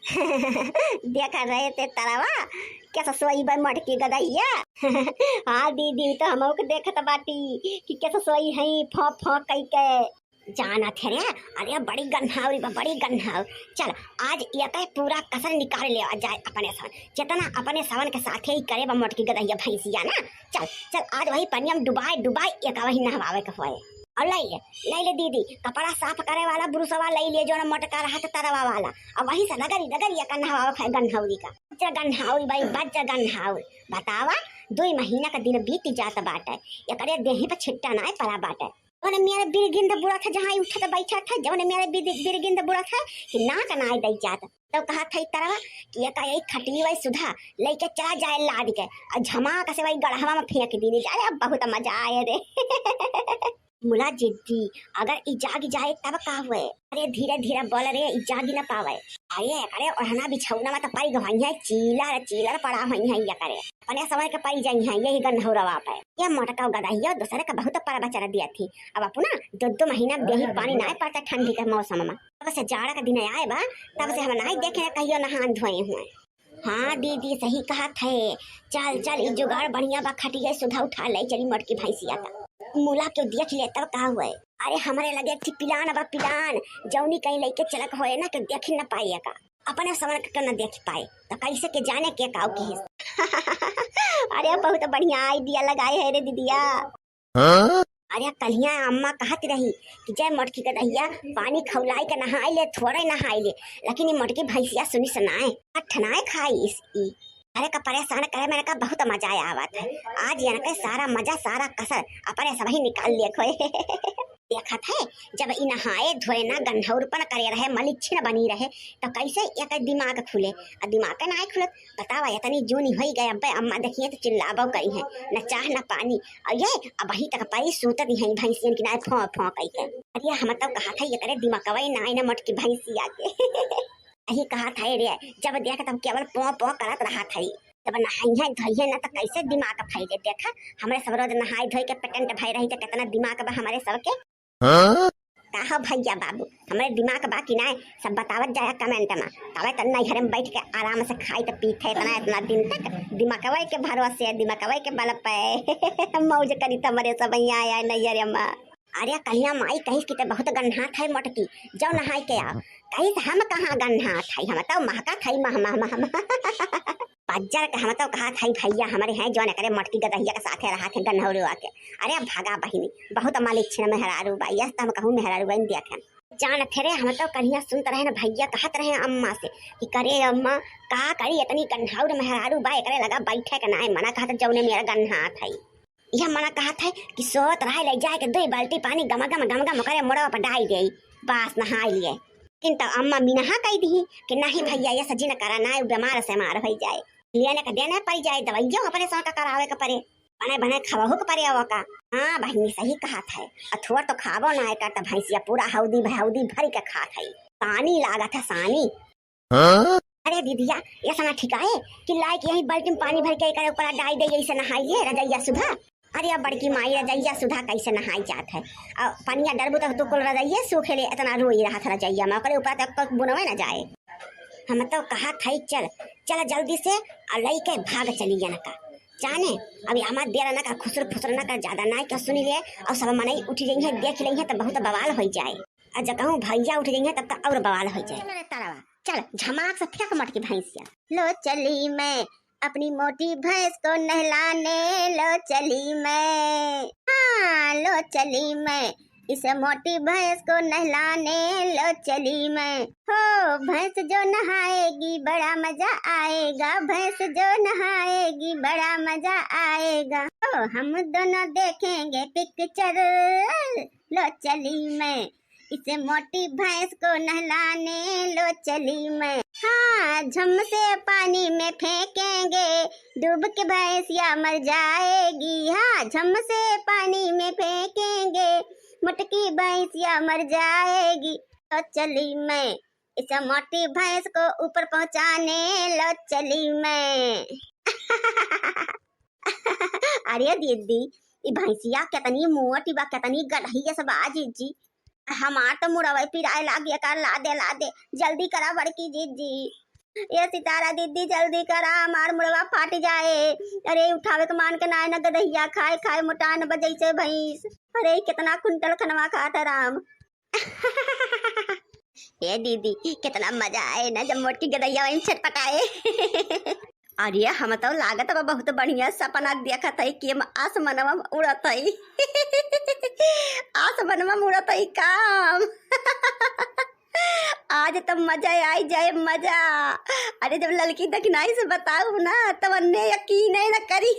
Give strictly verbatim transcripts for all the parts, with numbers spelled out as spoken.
देखत रहे ते तरवा, कैसे सोई बा मोटकी गदहिया। हाँ दीदी, तो हमहू के देखत बाटी कि कैसे सोई है, फौं फौं कई के। जानत है रे, अरे बड़ी गन्हाउरी बा, बड़ी गन्हाउर। चल, आज एकै पूरा कसर निकाल लेवा जाए अपने सवन, जितना अपने सवन के साथे ही करे बा मोटकी गदहिया भैंसिया ना। चल चल, आज वही पनिया में डुबाए डुबाए एका वही नहवावे के होए। और ले ले, ले ले दीदी, कपड़ा साफ करे वाला ब्रुसवा ले ले, जो ना मोटका रहत तरवा वाला, और वही से रगड़ी रगड़ी एका नहवावे के होए गन्हाउरी का। बच्चा गन्हाउरी भाई, बच्चा गन्हाउरी। बतावा, दुई महीना का दिन बीत जात बाटे, एकरे देही पर छिट्टा नाय पड़ा बाटे। जौने मेरे बिरगिंद बुढ़त है, जहाँ उठत बैठत है, जौने मेरे बिद-, बिरगिंद बुढ़त है कि नाक नाय दई जात। तब कहा था तरवा कि एका यही खटिया वही सुधा लेके चला जाए लाद के, और झमाक से वही गढ़वा में फेंक दीनी जाए। अब बहुत मजा आए रे। मुला जिद्दी, अगर ई जाग जाए तब का हुए? अरे धीरे धीरे बोल रे, ई जाग न पावे। अरे एकरे ओढ़ना बिछौना में तो पड़ी गई है, चीलर चीलर पड़ा हुई है एकरे। अपने समय के पड़ी जाई है यही गन्हौरवा पे। ये मोटका गदहिया दूसरे का बहुत पर बचर दिया थी। अब अपना दो दो महीना देही पानी नाय पड़ता ठंडी के मौसम में। तब से जाड़ा का दिन आए बा, तब से हम नाय देखे कहियो नहान धोए हुए। हाँ दीदी, सही कहत है। चल चल, ई जुगाड़ बढ़िया बा, खटिया सुधा उठा ले चली मोटकी भैंसिया का। मुला के देख ले तब का हुए। अरे हमरे लगे एक ठे पिलान बा, पिलान, जौनी कहीं लेके चलक होए ना, के देख न पाए का। अपने समन के न देख पाए तो कैसे के जाने के काऊ की। अरे बहुत बढ़िया आइडिया लगाए है रे दीदिया। हाँ? अरे कलिया अम्मा कहत रही कि जय मोटकी गदहिया पानी खौलाई के नहाई ले, थोड़े नहाई ले, लेकिन ये मोटकी भैंसिया सुनी से नाय, ठनाए खाई इस ई। अरे का परेशान करे मेरे का बहुत मजा आया आवत है। आज इनके सारा मजा, सारा कसर अपने सब ही निकाल लिए खोए। देखत है, जब ई नहाए धोए ना, गन्हौरपन करे रहे, मलिच्छिन बनी रहे, तो कैसे एक दिमाग खुले? आ दिमाग के नाय खुलत, बतावा, इतनी जूनी होई गए, अब्बे अम्मा देखिए तो चिल्लाबो करी है, न चाह न पानी। और ये अब वहीं तक परी सूत दी है भैंसियन की नाय फौं फौं कही के। अरे हम तो कहा था, ये करे दिमागवा ही नाय ना मोटकी भैंसिया के। यही कहा था रे, जब देख तब केवल पौ पौ करत रहा था। जब नहाई है धोई है ना, तो कैसे दिमाग फैले? देखा, हमरे सब रोज नहाई धोई के पेटेंट भय रही, तो कितना दिमाग बा हमरे सब के। हाँ? का हो भैया बाबू, हमरे दिमाग बा कि नाय, सब बतावत जाया कमेंट में। तबे तो नैहरे में बैठ के आराम से खाई तो पीते इतना, इतना दिन तक दिमागवे के भरोसे, दिमागवे के बल पे मौज करी तो हमरे सब यहाँ आया नैहरे में। अरे कलिया माई कहिस कि ते बहुत गन्हात है मोटकी, जाओ नहाई के आओ। कहिस हम कहाँ गन्हात है, हम तो महकत है मह मह मह मह। बज्जर के हम तो कहत है भैया हमरे हैं जौन एकरे मोटकी गदहिया के साथे रहत है गन्हौरुआ के। अरे भगा बहिनी, बहुत मलिच्छिन मेहरारू बा, यस त हम कहूँ मेहरारू बहिन देखे। जानत है रे, हम तो कलिया सुनत रहे न भैया कहत रहे अम्मा से कि करे अम्मा, का करी इतनी गन्हाउर मेहरारू बा, एकरे लगा बैठे के नाय मना कहत जौने मेरा गन्हात है। यह मना कहत है कि सोत रहे ले जाए के दुई बाल्टी पानी गमा गम गम गम ओकरे मुड़वा पर डाई देई, बस नहाई लिए। किंतु अम्मा मिनहा कही दी कि नहीं भैया, ये सजी न करा, ना बीमार से मार होई जाए, लेने का देने पड़ जाए, दवाइयों अपने साथ का करावे के पड़े, बने बने खवाहू के पड़े ओका। हाँ बहिनी सही कहत है, अथुआ तो खाबो ना करता भैंसिया, पूरा हौदी हौदी भर के खात है, सानी लागत है सानी। हाँ? अरे दीदिया, ऐसा ना ठीक है कि लाइक यही बाल्टी में पानी भर के एकरे ऊपर डाल दे, यही से नहाइए रजैया सुधा। अरे अब बड़की माई रजैया सुधा कैसे नहाई जात है? और पनिया डरबू तक तो कुल रजैया सूखे ले, इतना रोई रहा था रजैया में, ओकरे ऊपर तक तो बुनवे ना जाए। हम तो कहा था चल, चल जल्दी से और लई के भाग चली जनका। जाने, अभी हमार देर ना का, खुसर फुसर ना का, ज्यादा ना क्या सुनी ले, और सब मनई उठ जाई है, देख लेई है तो बहुत बवाल हो जाए। आ जब कहूँ भैया उठ जाइए तब तक और बवाल हो जाए। चल रे तारवा, चल झमाक से फेंक मोटकी भैंसिया। लो चली मैं अपनी मोटी भैंस को नहलाने, लो चली मैं, हाँ लो चली मैं इस मोटी भैंस को नहलाने, लो चली मैं। हो भैंस जो नहाएगी बड़ा मजा आएगा, भैंस जो नहाएगी बड़ा मजा आएगा। हो हम दोनों देखेंगे पिक्चर, लो चली मैं इसे मोटी भैंस को नहलाने, लो चली मैं। हाँ झम से पानी में फेंकेंगे, डूब के भैंसिया मर जाएगी। हाँ झम से पानी में फेंकेंगे, मोटकी भैंसिया मर जाएगी। लो चली मैं इसे मोटी भैंस को ऊपर पहुँचाने, लो चली मैं। अरे दीदी, ई भैंसिया कितनी मोटी बा, कितनी गढ़िया सब बा जीजी। हमार तो मुड़वे पिराए लागी, एकर लादे लादे। जल्दी करा बड़की जीजी। ए सितारा दीदी, जल्दी करा, हमार मुड़वा फाट जाए। अरे, उठावे के मान के नाय न गदहिया, खाए खाए मोटान बजैसे भैंस। अरे, कितना कुंटल खनवा खात है राम। ए दीदी, कितना मजा आए ना, जब मोटकी गदहिया वहीं छटपटाए। अरे, हम तो लागत बा बहुत बढ़िया सपना देखत है कि हम आसमनवा में उड़त है। आसमनवा में उड़त है काम। आज तो मजा आई जाए, मजा। अरे, जब ललकी दखिनाई से बताऊ ना, तब अन्ने यकीन ही ना करी।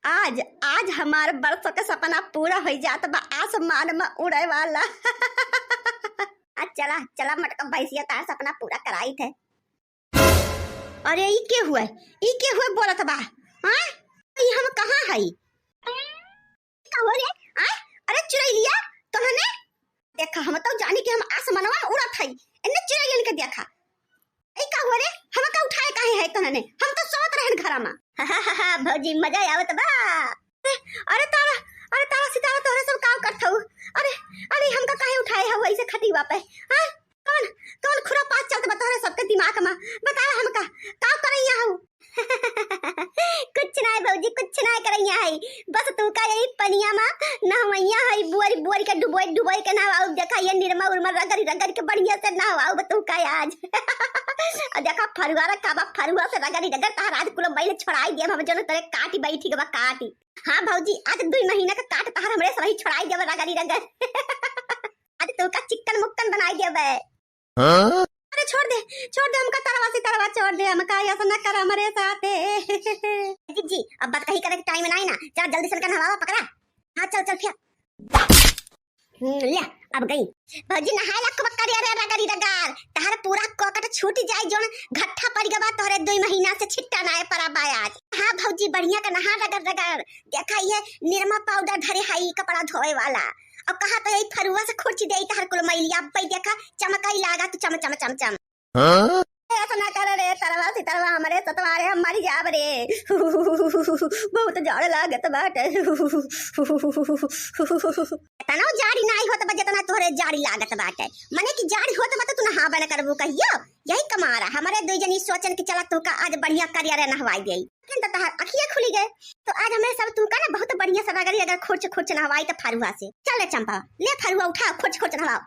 आज, आज हमार बरसों के सपना पूरा होइ जात बा, आसमान में उड़े वाला। आ चला, चला मटका भैंसिया, तार सपना पूरा कराई थे। अरे, ई के हुए? ई के हुए बोलत बा? हाँ? ई हम कहाँ हई? का हो रे? आय? अरे चुरैलिया, तोहने? देखा, हम तो जानी कि हम आसमानवा में उड़त हई। इन्ने चुरैलियन के देखा। ए का हो रे? हम का उठाए काहे है तोहने? हम तो सोवत रहन घरा में। भौजी, मजा आवत बा। अरे तारा, अरे तारा सितारा, तोहरे सब का करत हऊ? अरे, अरे हमका काहे उठाए हऊ ऐसे खटिया पे? हाँ? कौन, कौन खुरापात चलत बा तोहरे सबके दिमाग में? बतावा हमका, का करैया हऊ? कुछ ना है भौजी, कुछ ना करैया है। बस तू का यही पनिया में नहवैया है, बुआरी बुआरी के डुबोई डुबोई के नहवाऊ। देखा ये निरमा उरमा रगड़ी रगड़ी के बढ़िया से नहवाऊ तू का आज। और देखा फरुआ रखा बा, फरुआ से रगड़ी रगड़ तहार आज कुल बैल छोड़ाई दिया हम, जौन तोरे काटी बैठी के बा काटी। हाँ भौजी, आज दुई महीना का काट तहार हमरे सब ही छोड़ाई देब रगड़ी रगड़। आज तू का चिक्कन मुक्कन बनाई देबे। हाँ? अरे छोड़ दे, छोड़ दे हमका तरवा सितरवा, छोड़ दे हमका, ऐसा न कर हमरे साथे। जिज्जी, अब बात कही करे के टाइम नाही ना, चल जल्दी से नहावा पकड़ा। हाँ चल चल फिर। हम्म, ले, अब गई। भौजी नहाए ला खूब करिया रे रगड़ी रगड़, तहार पूरा कोकट छूट जाए, जौन घट्ठा पड़ गवा तोहरे दुई महीना से छिट्टा नाए परा बा आज। हाँ भौजी बढ़िया का नहा रगड़ रगड़, देखा ये निरमा पाउडर धरे हई कपड़ा धोए वाला, और कहा तो यही फरुआ से खुरची दे तहर कुल मैलिया, अब देखा चमकई लागा तू चम चम चम चम। हाँ? ऐसा ना कर रे तरवा सितरवा, हमरे सतवारे हम मर जाब रे। बहुत जाड़ लागत बाटे। इतना जाड़ी नाही होत बा जितना तोहरे जाड़ी लागत बाटे। मने कि जाड़ी होत बा तो तू नहाबे न करबू कहियो, यही कमारा। हमरे दुई जनी सोचन कि चला तू का आज बढ़िया करिया रे नहवाई देई। लेकिन तो तहार अखिया खुली गए, तो आज हमरे सब तू का ना बहुत बढ़िया से रगड़ी अगर खुर्च खुर्च नहवाई तो फरुआ से। चल रे चंपा, ले फरुआ उठा, खुर्च खुर्च नहवाओ।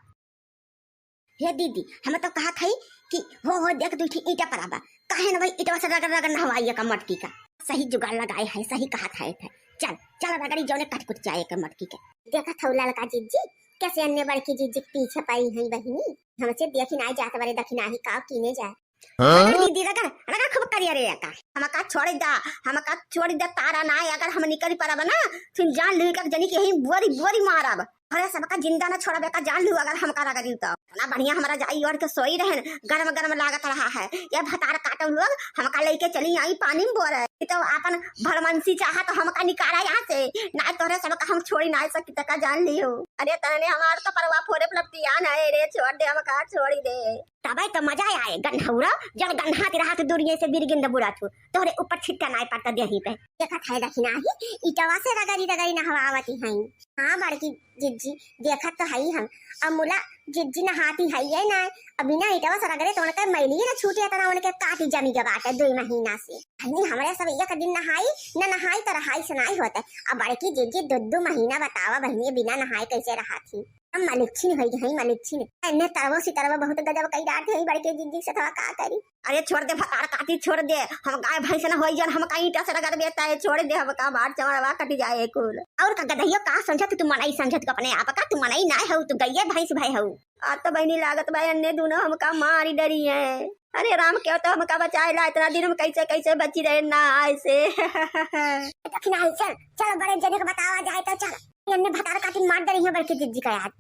हे दीदी, हम तो कहत हई कि हो हो देख दुई ठी ईंटा पड़ा बा, काहे न वही ईंटवा से रगड़ रगड़ नहवाई का मटकी का। सही जुगाड़ लगाए है, सही कहत है थे। चल चल रगड़ी जौने कट कुट जाए के मटकी के। देखत हऊ ललका जिज्जी, कैसे अन्ने बड़की जिज्जी के पीछे पड़ी हैं बहिनी। हमसे देखी ना जात बारे दखिनाही का कीने जाए। हाँ? रगड़ दीदी रगड़, रगड़ खूब करिया रे का। हमका छोड़ दा, हमका छोड़ दा तारा ना, अगर हम निकल परब ना, फिर जान ली का जनी के ही बोरी बोरी मारब। अरे सबका जिंदा ना छोड़बे का जान लू अगर हमका रगड़ी तो। इतना बढ़िया हमरा जाई ओढ़ के सोई रहन, गरम गरम लागत रहा है। ये भतार काटो लोग, हमका लेके चली आई पानी में बोरे। ये तो आपन भड़मंसी चाहा तो हमका निकाला यहाँ से, ना तोहरे सबका हम छोड़ी ना सकी तका जान लियो। अरे तने हमार तो परवा फोरे पलपतिया ना है रे, छोड़ दे हमका, छोड़ी दे। तबे तो मजा आए गन्हौरा, जब गन्हात रहा तो दूरिये से बिरगिंद बुरा थू, तोहरे ऊपर छिट्टा नाय पड़ता देही पे। देखत है दखिनाही, ईटवा से रगड़ी रगड़ी नहवावती हैं। हाँ बड़की जिज्जी, देखत तो हई हम। अब मुला जिज्जी नहाती है ये ना, अब बिना ईटवा से रगड़े तो उनके मैली ना छूटे, इतना उनके काटी जमी के बाटे दुई महीना से। अहनी हमरे सब एक दिन नहाई, न नहाई तो रहाई से नाई होते। अब बड़की जिज्जी दो दो महीना बतावा बहिनी बिना नहाए कैसे रहा थी। हम मलिच्छिन होई गई, मलिच्छिन। एन्ने तरवो सितरवो बहुत गजब कई डारती है बड़के जिज्जी से, तो का करी? अरे छोड़ दे भतार काटी, छोड़ दे। हम गाय भैंस न होई जन, हम का ईंटा से रगड़ देता है, छोड़ दे, हम का मार चमड़वा कट जाए कुल। और का गदहियो का समझत तू मनई समझत को अपने आप का, तू मनई ना हो, तू गइये भैंस भय हो। आ तो बहिनी लागत बा अन्ने दोनों हमका मारी डरी है। अरे राम के तो हमका बचाए ला, इतना दिन हम कैसे कैसे बची रहे ना ऐसे। दखिनाही चल, चल बड़े जने को बतावा जाए तो चल। अन्ने भतार काटी मार डरी है बड़के जिज्जी का यार।